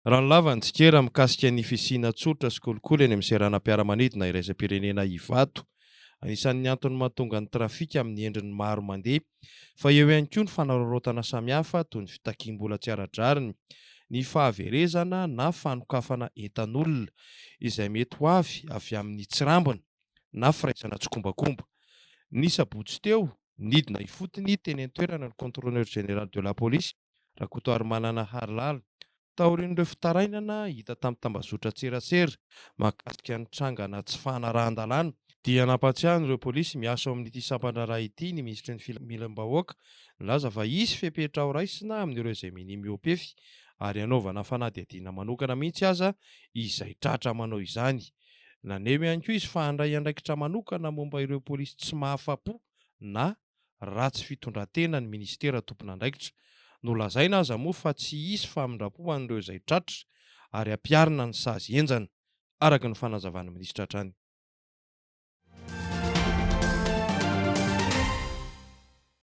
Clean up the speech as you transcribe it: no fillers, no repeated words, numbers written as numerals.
Ranolava ny tsikera mikasika ny fisiana tsotra sy kolikoly eny amin'ny seranam-piaramanidina iraisam-pirenena Ivato. Anisan'ny antony mahatonga ny trafika amin'ny endriny maro mandeha fa eo ihany koa ny fanararaotana samihafa toy ny fitakiam-bola tsy ara-drariny, ny fahaverezana na fanokafana entan'olona izay mety ho avy avy amin'ny tsirambina na firaisana tsikombakomba. Ny sabotsy teo, nidina ifotony teny an-toerana ny Contrôleur Général de la Police, Rakotoarimanana Harilala, taorian'ireo fitarainana hita tamin'ny tambazotran-tserasera mahakasika ny trangana tsy fanarahan-dalàna, dia nampahatsiahy an'ireo polisy miasa ao amin'ity sampan-draharaha ity ny minisitry ny Filaminam-bahoaka nilaza fa hisy fepetra horaisina amin'ireo izay minia mihoa-pefy ary hanaovana fanadihadiana manokana mihitsy aza izay tratra manao izany. Naneho ihany koa izy fa handray andraikitra manokana momba ireo polisy tsy mahafa-po na ratsy fitondran-tena ny minisitera tompon'andraikitra. Nolazaina aza moa fa tsy hisy famindram-po ho an'ireo izay tratra ary hampiharina ny sazy henjana, araka ny fanazavan'ny minisitra hatrany.